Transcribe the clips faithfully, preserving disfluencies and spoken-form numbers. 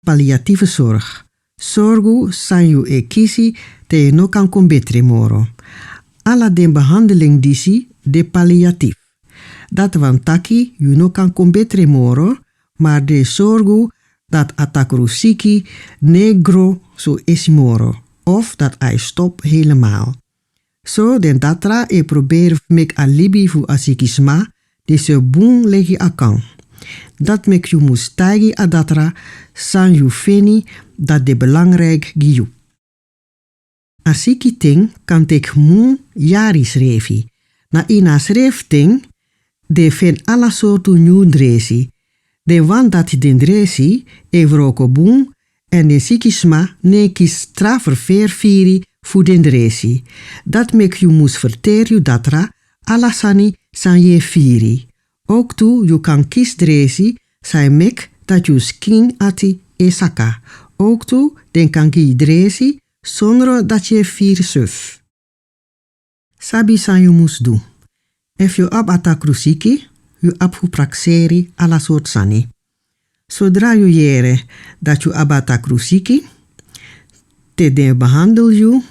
palliatieve zorg. Sorgu san yu e kisi te yu no kan kon betre moro. Ala den behandeling disi de palliatief. Dati wani taki yu no kan kon betre moro, maar den e sorgu dati a takrusiki no e gro so esi moro, of dati a e stop helemaal. So den datra e proberi fu meki a libi fu a sikisma disi so bun leki a kan. Dati meki yu mus taigi a datra san yu feni dati de belangrijk gi yu. A siki ten kan teki mun yari srefi. Na ini a srefi ten den feni ala sortu nyun dresi. Den wani dati den dresi e wroko bun, èn den sikisma no e kisi tra ferferi firi fu den dresi. Dati meki yu mus ferteri yu datra ala sani san yu e firi. Ook tu yu kan kisi dresi san e meki dati yu skin ati e saka. Ook tu den kan gi yu dresi sondro dati yu e firi suf. Sabi san yu mus du. Efu yu abi a takrusiki, yu abi fu prakseri ala sortu sani. Sodra yu yere dati yu abi a takrusiki, te den behandel yu,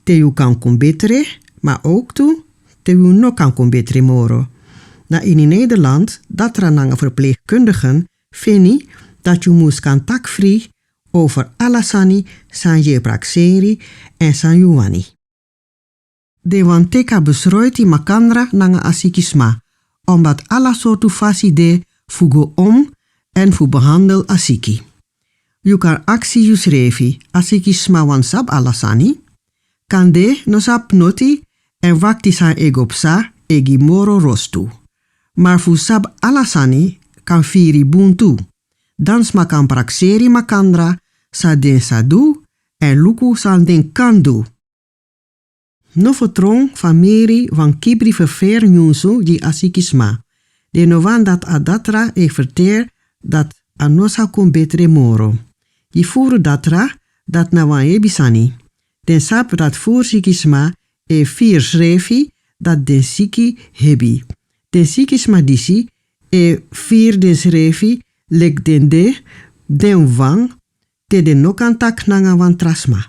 te yu kan kon betre, maar ook tu te yu no kan kon betre moro. Na ini Nederland datra nanga verpleegkundigen feni dati yu mus kan taki fri over ala sani san yu e prakseri èn san yu wani. Den wani teki a besroiti makandra nanga a sikisma, omdat ala sortu fasi de fu go om èn fu behandel a siki. Yu kan aksi yusrefi: a sikisma wani sabi ala sani? Kande no sabi noti èn wakti san e go psa e gi moro rostu. Maar fu sabi ala sani kan firi bun tu. Dan sma kan prakseri makandra san den sa du èn luku san den kan du. No fertron famiri wani kibri ferferi nyunsu gi a sikisma. Den no wani dati a datra e ferteri dati a no sa kon betre moro. Gi furu datra dati na wan hebi sani. Den sabi dati furu sikisma e firi srefi dati den siki hebi. Den sikisma disi e firi densrefi leki den de den wan, te den no kan taki nanga wan tra sma.